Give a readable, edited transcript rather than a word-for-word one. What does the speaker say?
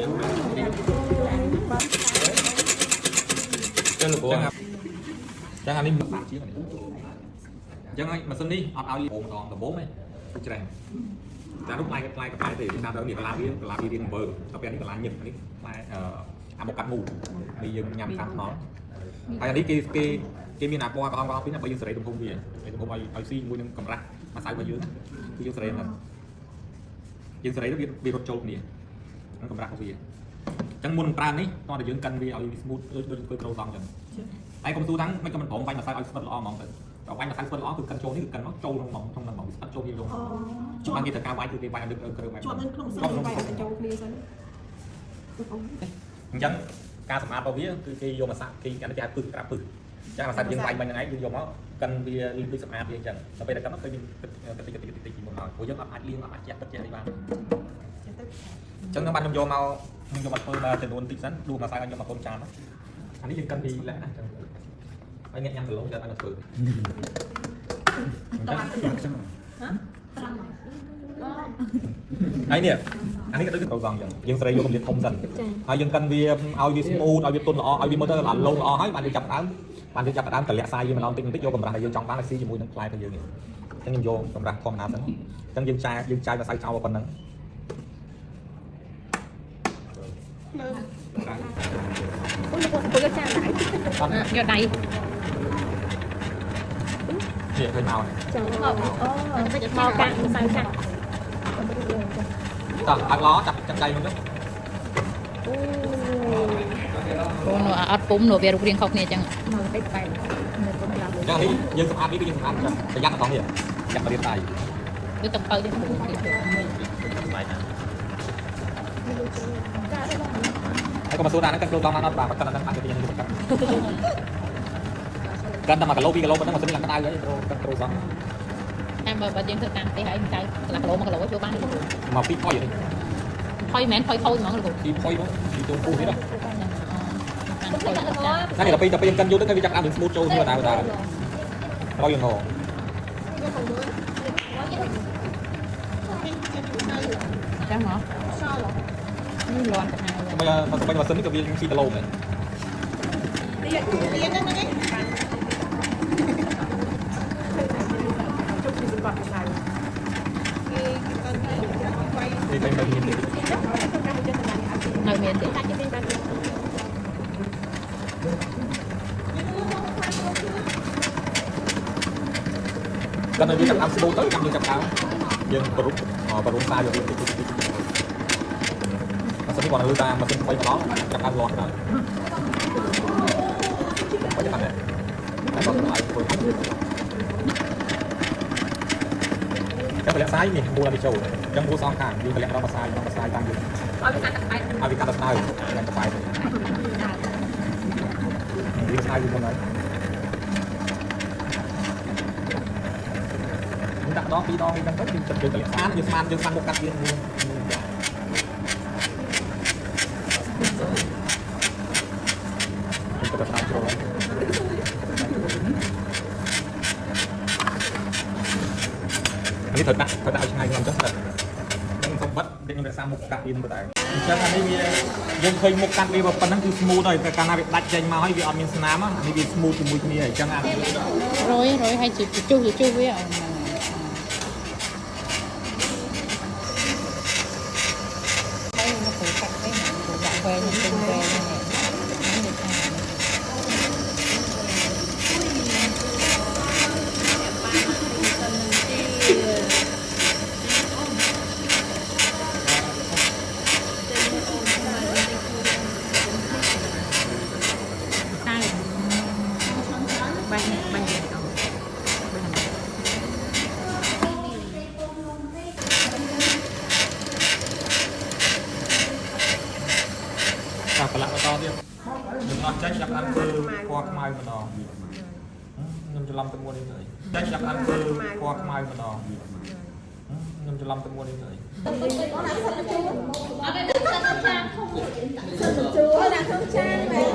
ចឹងលោកគ្រូចឹងអានេះបាក់ជាងអានេះអញ្ចឹងហើយម៉ាស៊ីននេះអត់ឲ្យបងម្ដងដំបូងទេច្រេះតែនោះផ្លែផ្លែកាផ្លែទេតាមទៅនេះកលាវាកលាវារៀងបើដល់ពេលនេះកលាញឹកអានេះផ្លែអឺអាមកកាត់មូនេះយើងញ៉ាំតាមថ្នល់ហើយអានេះគេគេគេមានអាពណ៌ក្រហមក្រហមពីរណាបើយើងសេរីទំហំវាទំហំឲ្យឲ្យស៊ីជាមួយនឹងកម្រាស់ម្សៅរបស់យើងគឺយើងសេរីហ្នឹងយើងសេរីទៅវាវារត់ចូលគ្នានឹងកម្រាស់របស់វាអញ្ចឹងមុនប្រើនេះតោះតែយើងកិនវាឲ្យ smooth ដូចដូចធ្វើត្រូសងអញ្ចឹង តែកុំស៊ូតាំងមិនក៏មិនព្រមបាញ់ម្សៅឲ្យស្វិតល្អហ្មងទៅដល់បាញ់ម្សៅស្វិតល្អគឺកិនចូលនេះគឺកិនមកចូលក្នុងហ្មងក្នុងហ្នឹងហ្មងវាស្វិតចូលគ្នាចូលបានគេត្រូវការវាយគឺគេវាយឲ្យលឹកគ្រឿងបែប ជាប់នៅក្នុងសិនវាយឲ្យចូលគ្នាសិន អញ្ចឹងការសម្អាតរបស់វាគឺគេយកម្សៅគេអានេះគេហៅពឹសក្រាបពឹសអញ្ចឹងម្សៅយើងវាយបាញ់ហ្នឹងឯងយើងយកមកកិនវាលឹកសម្អាតវាអញ្ចឹងដល់ពេលដែលកិនមកឃើញមានទឹកតិចតិចតិចតិចពីមុនមកព្រោះយើងអត់អាចលាងអត់អាចជះទឹកជះអីបាន ទៅ អញ្ចឹងខ្ញុំបានខ្ញុំយកមកខ្ញុំយកមកធ្វើមកចំនួនតិចសិនដួសម្សៅឲ្យខ្ញុំមកកូនចានអានេះយើងកិនពីលះណាអញ្ចឹងហើយអ្នកញ៉ាំគីឡូចាំឲ្យមកធ្វើអញ្ចឹង ហើយនេះអានេះក៏ដូចគឺត្រូវសងអញ្ចឹងយើងស្រីយកកម្រិតធំសិនហើយយើងកិនវាឲ្យវា smooth ឲ្យវាទន់ល្អឲ្យវាមើលទៅល្អលងល្អហើយបានយើងចាប់ដើមបានយើងចាប់ដើមតម្លាក់សាយវាម្ដងតិចបន្តិចយកកម្រាស់ដែលយើងចង់បានឲ្យស៊ីជាមួយនឹងផ្លែរបស់យើងនេះអញ្ចឹងខ្ញុំយកកម្រាស់ធម្មតាសិនអញ្ចឹងយើងចាយយើងចាយម្សៅចោលប៉ុណ្ណឹង អូយពួកយកចានដៃ អត់ យកដៃ នេះឃើញមកនេះ ចាអូមកកាក់ម្សៅចាក់ តោះបើកឡចាប់ចាប់ដៃមកទៅ អូនអត់ពុំនោះវារូបរាងខុសគ្នាអញ្ចឹង មកតិចបែបនៅគុំឡាប់ អញ្ចឹងនេះយើងសម្អាតនេះគឺយើងសម្អាតអញ្ចឹងប្រយ័ត្នដល់នេះចាប់រៀបដៃ ដូចតំពៅចឹងពុំ ហើយក៏មកសួរថាហ្នឹងកិនគ្រូតង់បានអត់បាទកិនហ្នឹងបានគេយើងកិនកិនតែ1គីឡូ2គីឡូប៉ុណ្ណឹងម៉ាស៊ីនឡើងក្តៅហើយត្រូវកិនគ្រូសង តែបើបើយើងធ្វើតាមផ្ទះហើយម្សៅកន្លះគីឡូ1គីឡូចូលបានលោកគ្រូ មកពីផុយនេះ ផុយមិនមែនផុយខូចហ្មងលោកគ្រូ ពីផុយមកពីចូលពុះទៀត ចា ណានេះដល់ពេលដល់ពេលយើងកិនយូរទៅគេវាចាប់ដើម smooth ចូលគ្នាតាមតាមរយយង ចឹងហ៎នេះលាន់ទៅហើយ បើបើម៉ាស៊ីននេះក៏វាស៊ីដឡូមដែរ ទៀនទៀនហ្នឹងណា ជុំពីសម្បត្តិម្សៅ គេគេទៅវាយ នេះតែមិនមានទេ កម្មចេតនានេះអត់ នៅមានទេ តែគេមានបាន កិនឲ្យវាចាប់ដើម smooth ទៅចាំយើងចាប់ដើមយើងបរុបបរុំសាយវាតិចតិចតិចម៉ាស៊ីននេះគាត់លើតាមម៉ាស៊ីនថ្មីម្ដងចាប់ដើមលាន់ដល់បើចាំតែតែគាត់ឲ្យធ្វើចាំតម្លាក់សាយនេះមូលឲ្យចូលអញ្ចឹងមូលសងខាងយើងតម្លាក់ដល់ម្សាយដល់ម្សាយតាមយើង ឲ្យវាកាត់បែក ឲ្យវាកាត់ទៅស្ដៅឡើងទៅបែកវាស្ដៅវាមុនហើយយើងដាក់ដងពីរដងអីហ្នឹងទៅយើងចិត្តយើងតម្លាក់ស្អាតយើងស្មានយើងស្មានមុខកាត់វាមួយមួយយ៉ាងខ្ញុំទៅស្ដៅជ្រុលហើយអានេះត្រូវដាក់ត្រូវដាក់ឲ្យឆ្ងាយខ្ញុំអញ្ចឹងទៅខ្ញុំសុំបិទខ្ញុំរក្សាមុខកាត់វានឹងទៅដែរអញ្ចឹងអានេះវាយើងឃើញមុខកាត់វាប៉ុណ្ណឹងគឺ smooth ហើយតែកាលណាវាដាច់ចេញមកហើយវាអត់មានស្នាមអានេះវា smooth ជាមួយគ្នាអញ្ចឹងអា រយរយហើយជជុះជជុះវាអូហើយមកទៅកាត់ទេមកដាក់វែងពេញវែងនេះនេះថា តែបាញ់បាញ់វាអត់ កាប្រឡាក់បន្តទៀតខ្ញុំអត់ចាញ់ចាប់អានធ្វើពណ៌ខ្មៅម្ដងខ្ញុំច្រឡំទៅមួយនេះទៅចាញ់ចាប់អានធ្វើពណ៌ខ្មៅម្ដងខ្ញុំច្រឡំទៅមួយនេះទៅ ជួណាក្នុងចានមែន